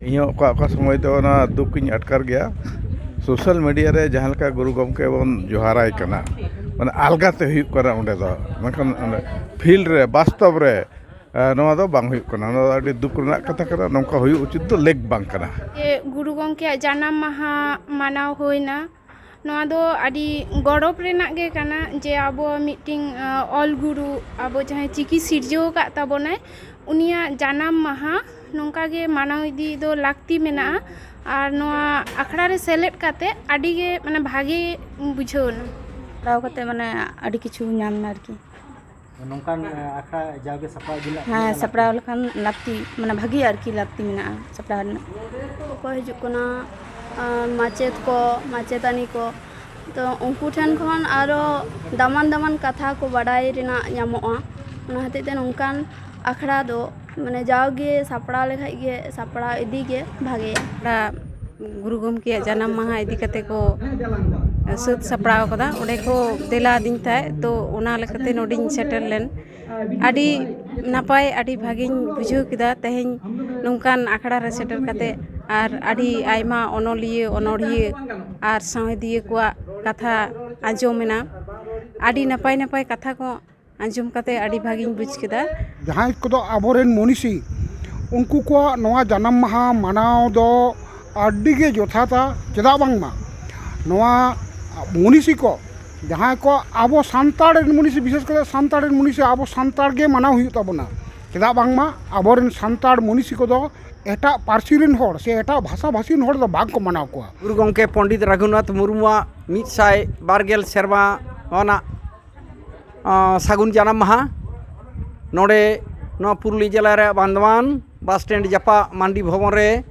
ᱤᱧ ᱦᱚᱸ ᱚᱠᱟ ᱚᱠᱟ ᱥᱚᱢᱚᱭ ᱫᱚ ᱚᱱᱟ ᱫᱩᱠ ᱤᱧ ᱟᱴᱠᱟᱨ ᱜᱮᱭᱟ᱾ ᱥᱳᱥᱟᱞ ᱢᱤᱰᱤᱭᱟ ᱨᱮ ᱡᱟᱦᱟᱸ ᱞᱮᱠᱟ ᱜᱩᱨᱩ ᱜᱚᱢᱠᱮ ᱵᱚᱱ ᱡᱚᱦᱟᱨᱟᱭ ᱠᱟᱱᱟ, ᱢᱟᱱᱮ ᱟᱞᱜᱟ ᱛᱮ ᱦᱩᱭᱩᱜ ᱠᱟᱱᱟ ᱚᱸᱰᱮ ᱫᱚ, ᱢᱮᱱᱠᱷᱟᱱ ᱚᱸᱰᱮ ᱯᱷᱤᱞᱰ ᱨᱮ, ᱵᱟᱥᱛᱚᱵ ᱨᱮ, ᱮ, ᱱᱚᱣᱟ ᱫᱚ ᱵᱟᱝ ᱦᱩᱭᱩᱜ ᱠᱟᱱᱟ᱾ ᱱᱚᱣᱟ ᱫᱚ ᱟᱹᱰᱤ ᱫᱩᱠ ᱨᱮᱱᱟᱜ ᱠᱟᱛᱷᱟ ᱠᱟᱱᱟ᱾ ᱱᱚᱝᱠᱟ ᱦᱩᱭᱩᱜ ᱩᱪᱤᱛ ᱫᱚ ᱞᱮᱠ ᱵᱟᱝ ᱠᱟᱱᱟ᱾ ᱡᱮ ᱜᱩᱨᱩ ᱜᱚᱢᱠᱮᱭᱟᱜ ᱡᱟᱱᱟᱢ ᱢᱟᱦᱟ ᱢᱟᱱᱟᱣ ᱦᱩᱭᱱᱟ, ᱱᱚᱣᱟ ᱫᱚ ᱟᱹᱰᱤ ᱜᱚᱨᱚᱵᱽ ᱨᱮᱱᱟᱜ ᱜᱮ ᱠᱟᱱᱟ ᱡᱮ ᱟᱵᱚ ᱢᱤᱫᱴᱤᱱ, ᱟᱸ, ᱚᱞ ᱜᱩᱨᱩ, ᱟᱵᱚ ᱡᱟᱦᱟᱸᱭ ᱪᱤᱠᱤ ᱥᱤᱨᱡᱟᱹᱣ ᱟᱠᱟᱫ ᱛᱟᱵᱚᱱᱟᱭ, ᱩᱱᱤᱭᱟᱜ ᱡᱟᱱᱟᱢ ᱢᱟᱦᱟ ᱱᱚᱝᱠᱟ ᱜᱮ ᱢᱟᱱᱟᱣ ᱤᱫᱤ ᱫᱚ ᱞᱟᱹᱠᱛᱤ ᱢᱮᱱᱟᱜᱼᱟ᱾ ᱟᱨ ᱱᱚᱣᱟ ᱟᱠᱷᱲᱟ ᱨᱮ ᱥᱮᱞᱮᱫ ᱠᱟᱛᱮ ᱟᱹᱰᱤ ᱜᱮ, ᱢᱟᱱᱮ, ᱵᱷᱟᱜᱮ ᱵᱩᱡᱷᱟᱹᱣ ᱮᱱᱟ᱾ ᱯᱟᱲᱦᱟᱣ ᱠᱟᱛᱮ, ᱢᱟᱱᱮ, ᱟᱹᱰᱤ ᱠᱤᱪᱷᱩ ᱧᱟᱢ ᱮᱱᱟ ᱟᱨᱠᱤ᱾ ᱱᱚᱝᱠᱟᱱ ᱟᱠᱷᱲᱟ ᱡᱟᱣᱜᱮ ᱥᱟᱯᱲᱟᱣ ᱤᱫᱤ ᱨᱮᱱᱟᱜ ᱦᱮᱸ, ᱥᱟᱯᱲᱟᱣ ᱞᱮᱠᱷᱟᱱ ᱞᱟᱹᱠᱛᱤ, ᱢᱟᱱᱮ, ᱵᱷᱟᱜᱮ ᱟᱨᱠᱤ ᱞᱟᱹᱠᱛᱤ ᱢᱮᱱᱟᱜᱼᱟ ᱥᱟᱯᱲᱟᱣ ᱨᱮᱱᱟᱜ᱾ ᱠᱚ ᱦᱤᱡᱩᱜ ᱠᱟᱱᱟ, ᱟᱨ ᱢᱟᱪᱮᱫ ᱠᱚ, ᱢᱟᱪᱮᱛᱟᱹᱱᱤ ᱠᱚ, ᱛᱚ ᱩᱱᱠᱩ ᱴᱷᱮᱱ ᱠᱷᱚᱱ ᱟᱨᱚ ᱫᱟᱢᱟᱱ ᱫᱟᱢᱟᱱ ᱠᱟᱛᱷᱟ ᱠᱚ ᱵᱟᱰᱟᱭ ᱨᱮᱱᱟᱜ ᱧᱟᱢᱚᱜᱼᱟ᱾ ᱚᱱᱟ ᱦᱚᱛᱮᱡ ᱛᱮ ᱱᱚᱝᱠᱟᱱ ᱟᱠᱷᱲᱟ ᱫᱚ, ᱢᱟᱱᱮ, ᱡᱟᱣᱜᱮ ᱥᱟᱯᱲᱟᱣ ᱞᱮᱠᱷᱟᱡ ᱜᱮ, ᱥᱟᱯᱲᱟᱣ ᱤᱫᱤ ᱜᱮ ᱵᱷᱟᱜᱮᱭᱟ᱾ ᱜᱩᱨᱩ ᱜᱚᱢᱠᱮᱭᱟᱜ ᱡᱟᱱᱟᱢ ᱢᱟᱦᱟ ᱤᱫᱤ ᱠᱟᱛᱮ ᱠᱚ ᱥᱟᱹᱛ ᱥᱟᱯᱲᱟᱣ ᱠᱟᱫᱟ, ᱚᱸᱰᱮ ᱠᱚ ᱛᱮᱞᱟ ᱟᱹᱫᱤᱧ ᱛᱟᱦᱮᱸᱫ, ᱛᱚ ᱚᱱᱟ ᱞᱮᱠᱟᱛᱮ ᱱᱚᱰᱮᱧ ᱥᱮᱴᱮᱨ ᱞᱮᱱ᱾ ᱟᱹᱰᱤ ᱱᱟᱯᱟᱭ, ᱟᱹᱰᱤ ᱵᱷᱟᱜᱮᱧ ᱵᱩᱡᱷᱟᱹᱣ ᱠᱮᱫᱟ ᱛᱮᱦᱮᱧ ᱱᱚᱝᱠᱟᱱ ᱟᱠᱷᱲᱟ ᱨᱮ ᱥᱮᱴᱮᱨ ᱠᱟᱛᱮ᱾ ᱟᱨ ᱟᱹᱰᱤ ᱟᱭᱢᱟ ᱚᱱᱚᱞᱤᱭᱟᱹ, ᱚᱱᱚᱲᱦᱤᱭᱟᱹ ᱟᱨ ᱥᱟᱶᱦᱮᱫᱤᱭᱟᱹ ᱠᱚᱣᱟᱜ ᱠᱟᱛᱷᱟ ᱟᱸᱡᱚᱢ ᱮᱱᱟ᱾ ᱟᱹᱰᱤ ᱱᱟᱯᱟᱭ ᱱᱟᱯᱟᱭ ᱠᱟᱛᱷᱟ ᱠᱚ ᱟᱸᱡᱚᱢ ᱠᱟᱛᱮ ᱟᱹᱰᱤ ᱵᱷᱟᱜᱤᱧ ᱵᱩᱡᱽ ᱠᱮᱫᱟ᱾ ᱡᱟᱦᱟᱸᱭ ᱠᱚᱫᱚ ᱟᱵᱚᱨᱮᱱ ᱢᱚᱱᱤᱥᱤ, ᱩᱱᱠᱩ ᱠᱚᱣᱟᱜ ᱱᱚᱣᱟ ᱡᱟᱱᱟᱢ ᱢᱟᱦᱟ ᱢᱟᱱᱟᱣ ᱫᱚ ᱟᱹᱰᱤ ᱜᱮ ᱡᱚᱛᱷᱟᱛᱟ᱾ ᱪᱮᱫᱟᱜ ᱵᱟᱝᱢᱟ ᱱᱚᱣᱟ ᱢᱚᱱᱤᱥᱤ ᱠᱚ, ᱡᱟᱦᱟᱸᱭ ᱠᱚ ᱟᱵᱚ ᱥᱟᱱᱛᱟᱲ ᱨᱮᱱ ᱢᱚᱱᱤᱥᱤ, ᱵᱤᱥᱮᱥ ᱠᱟᱛᱮ ᱥᱟᱱᱛᱟᱲ ᱨᱮᱱ ᱢᱚᱱᱤᱥᱤ ᱟᱵᱚ ᱥᱟᱱᱛᱟᱲ ᱜᱮ ᱢᱟᱱᱟᱣ ᱦᱩᱭᱩᱜ ᱛᱟᱵᱚᱱᱟ᱾ ᱪᱮᱫᱟᱜ ᱵᱟᱝᱢᱟ ᱟᱵᱚᱨᱮᱱ ᱥᱟᱱᱛᱟᱲ ᱢᱚᱱᱤᱥᱤ ᱠᱚᱫᱚ ᱮᱴᱟᱜ ᱯᱟᱹᱨᱥᱤ ᱨᱮᱱ ᱦᱚᱲ ᱥᱮ ᱮᱴᱟᱜ ᱵᱷᱟᱥᱟ ᱵᱷᱟᱥᱤ ᱨᱮᱱ ᱦᱚᱲ ᱫᱚ ᱵᱟᱝ ᱠᱚ ᱢᱟᱱᱟᱣ ᱠᱚᱣᱟ᱾ ᱜᱩᱨᱩ ᱜᱚᱢᱠᱮ ᱯᱚᱱᱰᱤᱛ ᱨᱟᱹᱜᱷᱩᱱᱟᱛᱷ ᱢᱩᱨᱢᱩᱣᱟᱜ ᱢᱤᱫ ᱥᱟᱭ ᱵᱟᱨ ᱜᱮᱞ ᱥᱮᱨᱢᱟ ᱨᱮᱱᱟᱜ, ᱟᱸ, ᱥᱟᱹᱜᱩᱱ ᱡᱟᱱᱟᱢ ᱢᱟᱦᱟ᱾ ᱱᱚᱰᱮ ᱱᱚᱣᱟ ᱯᱩᱨᱩᱞᱤᱭᱟᱹ ᱡᱮᱞᱟ ᱨᱮᱭᱟᱜ ᱵᱟᱱᱫᱣᱟᱱ ᱵᱟᱥ ᱥᱴᱮᱱᱰ ᱡᱟᱯᱟᱜ ᱢᱟᱱᱰᱤ ᱵᱷᱚᱵᱚᱱ ᱨᱮ,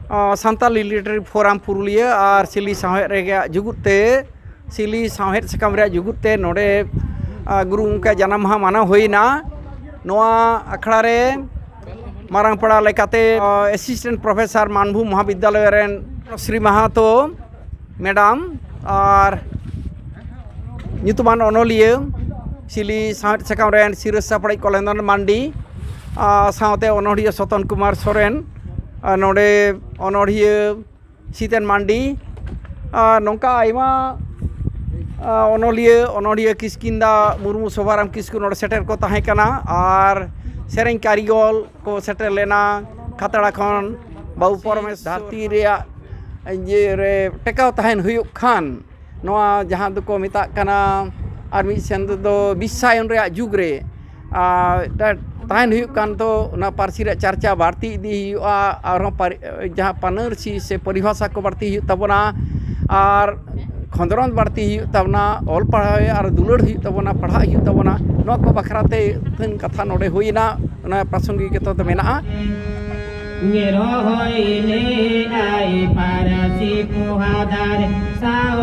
ᱟᱸ, ᱥᱟᱱᱛᱟᱲ ᱞᱤᱴᱟᱨᱮᱨᱤ ᱯᱷᱳᱨᱟᱢ ᱯᱩᱨᱩᱞᱤᱭᱟᱹ ᱟᱨ ᱥᱤᱞᱤ ᱥᱟᱶᱦᱮᱫ ᱨᱮᱭᱟᱜ ᱡᱩᱜᱩᱫ ᱛᱮ, ᱥᱤᱞᱤ ᱥᱟᱶᱦᱮᱫ ᱥᱟᱠᱟᱢ ᱨᱮᱭᱟᱜ ᱡᱩᱜᱩᱫ ᱛᱮ ᱱᱚᱰᱮ, ᱟᱸ, ᱜᱩᱨᱩ ᱜᱚᱢᱠᱮ ᱡᱟᱱᱟᱢ ᱢᱟᱦᱟ ᱢᱟᱱᱟᱣ ᱦᱩᱭᱱᱟ᱾ ᱱᱚᱣᱟ ᱟᱠᱷᱲᱟ ᱨᱮ ᱢᱟᱨᱟᱝ ᱯᱮᱲᱟ ᱞᱮᱠᱟᱛᱮ, ᱟᱸ, ᱮᱥᱤᱥᱴᱮᱱᱴ ᱯᱨᱚᱯᱷᱮᱥᱚᱨ ᱢᱟᱱᱵᱷᱩᱢ ᱢᱚᱦᱟᱵᱤᱫᱽᱫᱟᱞᱚᱭ ᱨᱮᱱ ᱥᱨᱤ ᱢᱟᱦᱟᱛᱚ ᱢᱮᱰᱟᱢ ᱟᱨ ᱧᱩᱛᱩᱢᱟᱱ ᱚᱱᱚᱞᱤᱭᱟᱹ ᱥᱤᱞᱤ ᱥᱟᱶᱦᱮᱫ ᱥᱟᱠᱟᱢ ᱨᱮᱱ ᱥᱤᱨᱟᱹ ᱥᱟᱯᱲᱮᱡ ᱠᱚᱞᱮᱱᱫᱚᱱ ᱢᱟᱱᱰᱤ, ᱟᱨ ᱥᱟᱶᱛᱮ ᱚᱱᱚᱲᱦᱤᱭᱟᱹ ᱥᱚᱛᱚᱱ ᱠᱩᱢᱟᱨ ᱥᱚᱨᱮᱱ, ᱟᱨ ᱱᱚᱰᱮ ᱚᱱᱚᱲᱦᱤᱭᱟᱹ ᱥᱤᱛᱮᱱ ᱢᱟᱱᱰᱤ, ᱟᱨ ᱱᱚᱝᱠᱟ ᱟᱭᱢᱟ, ᱟᱨ ᱚᱱᱚᱞᱤᱭᱟᱹ, ᱚᱱᱚᱲᱦᱤᱭᱟᱹ ᱠᱤᱥᱠᱤᱱᱫᱟ ᱢᱩᱨᱢᱩ, ᱥᱳᱵᱷᱟᱨᱟᱢ ᱠᱤᱥᱠᱩ ᱱᱚᱰᱮ ᱥᱮᱴᱮᱨ ᱠᱚ ᱛᱟᱦᱮᱸ ᱠᱟᱱᱟ, ᱟᱨ ᱥᱮᱨᱮᱧ ᱠᱟᱹᱨᱤᱜᱚᱞ ᱠᱚ ᱥᱮᱴᱮᱨ ᱞᱮᱱᱟ᱾ ᱠᱷᱟᱛᱲᱟ ᱠᱷᱚᱱ ᱵᱟᱹᱵᱩ ᱯᱚᱨᱚᱢᱮᱥ ᱫᱷᱟᱹᱨᱛᱤ ᱨᱮᱭᱟᱜ ᱤᱭᱟᱹ ᱨᱮ ᱴᱮᱠᱟᱣ ᱛᱟᱦᱮᱱ ᱦᱩᱭᱩᱜ ᱠᱷᱟᱱ, ᱱᱚᱣᱟ ᱡᱟᱦᱟᱸ ᱫᱚᱠᱚ ᱢᱮᱛᱟᱜ ᱠᱟᱱᱟ, ᱟᱨ ᱢᱤᱫ ᱥᱮᱱ ᱛᱮᱫᱚ ᱵᱤᱥᱥᱟᱭᱚᱱ ᱨᱮᱭᱟᱜ ᱡᱩᱜᱽ ᱨᱮ, ᱟᱨ ᱛᱟᱦᱮᱱ ᱦᱩᱭᱩᱜ ᱠᱷᱟᱱ ᱫᱚ ᱚᱱᱟ ᱯᱟᱹᱨᱥᱤ ᱨᱮᱭᱟᱜ ᱪᱟᱨᱪᱟ ᱵᱟᱹᱲᱛᱤ ᱤᱫᱤ ᱦᱩᱭᱩᱜᱼᱟ᱾ ᱟᱨᱦᱚᱸ ᱯᱟᱨ-, ᱡᱟᱦᱟᱸ ᱯᱟᱹᱱᱟᱹᱨᱥᱤ ᱥᱮ ᱯᱚᱨᱤᱵᱷᱟᱥᱟ ᱠᱚ ᱵᱟᱹᱲᱛᱤ ᱦᱩᱭᱩᱜ ᱛᱟᱵᱚᱱᱟ, ᱟᱨ ᱠᱷᱚᱸᱫᱽᱨᱚᱸᱫᱽ ᱵᱟᱹᱲᱛᱤ ᱦᱩᱭᱩᱜ ᱛᱟᱵᱚᱱᱟ, ᱚᱞ ᱯᱟᱲᱦᱟᱣ ᱟᱨ ᱫᱩᱞᱟᱹᱲ ᱦᱩᱭᱩᱜ ᱛᱟᱵᱚᱱᱟ, ᱯᱟᱲᱦᱟᱜ ᱦᱩᱭᱩᱜ ᱛᱟᱵᱚᱱᱟ᱾ ᱱᱚᱣᱟ ᱠᱚ ᱵᱟᱠᱷᱨᱟ ᱛᱮ ᱟᱹᱛᱷᱟᱹᱱ ᱠᱟᱛᱷᱟ ᱱᱚᱰᱮ ᱦᱩᱭᱮᱱᱟ, ᱚᱱᱟ ᱯᱨᱟᱥᱚᱝᱜᱤᱠᱚᱛᱟ ᱫᱚ ᱢᱮᱱᱟᱜᱼᱟ᱾ ᱨᱚᱦᱚᱭ ᱞᱮᱜᱼᱟᱭ ᱯᱟᱹᱨᱥᱤ ᱯᱚᱦᱟ ᱫᱟᱨᱮ ᱥᱟᱶ